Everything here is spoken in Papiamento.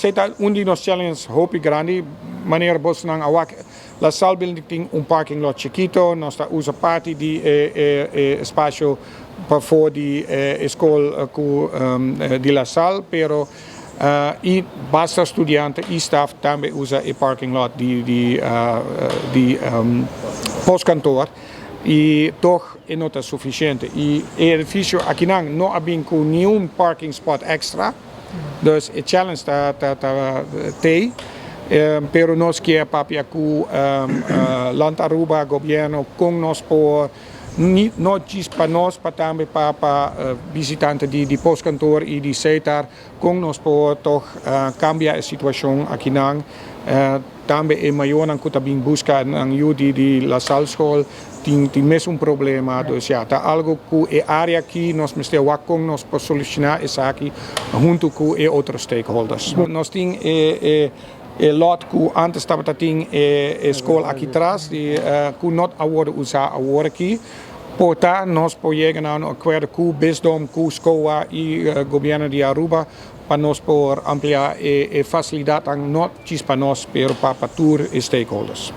Esey ta un di nos challenge hopi grandi, manera bosonan a wak, La Salle Building tin un parking lot chikito, nos ta usa parti di e espacio pafo di e scol cu di La Salle, pero y basta studiante y staff tambe usa e parking lot di postkantoor y toch e no ta suficiente. Y e edificio akinan no a bin cu ningun parking spot extra, dus e challenge ta te. Pero nos kier papia cu Land Aruba, gobierno, con nos por no djis pa nos, pa tambe pa bishitante di postkantoor y di Setar, con nos por toch cambia e situacion akinan. Tambe e mayornan cu ta bin busca nan yiu di La Salle School tin mesun problema. Dus ja, ta algo cu e area aki nos mester wak con nos por soluciona esaki hunto cu e otro stakeholders. Nos tin e lot cu antes tabata tin e scol aki tras, di, cu no a wordo usa awor aki. Por ta, nos por yega na un acuerdo cu Bisdom, cu SCOA y gobierno di Aruba pa nos por amplia e facilidad no djis pa nos, pero pa tur stakeholders.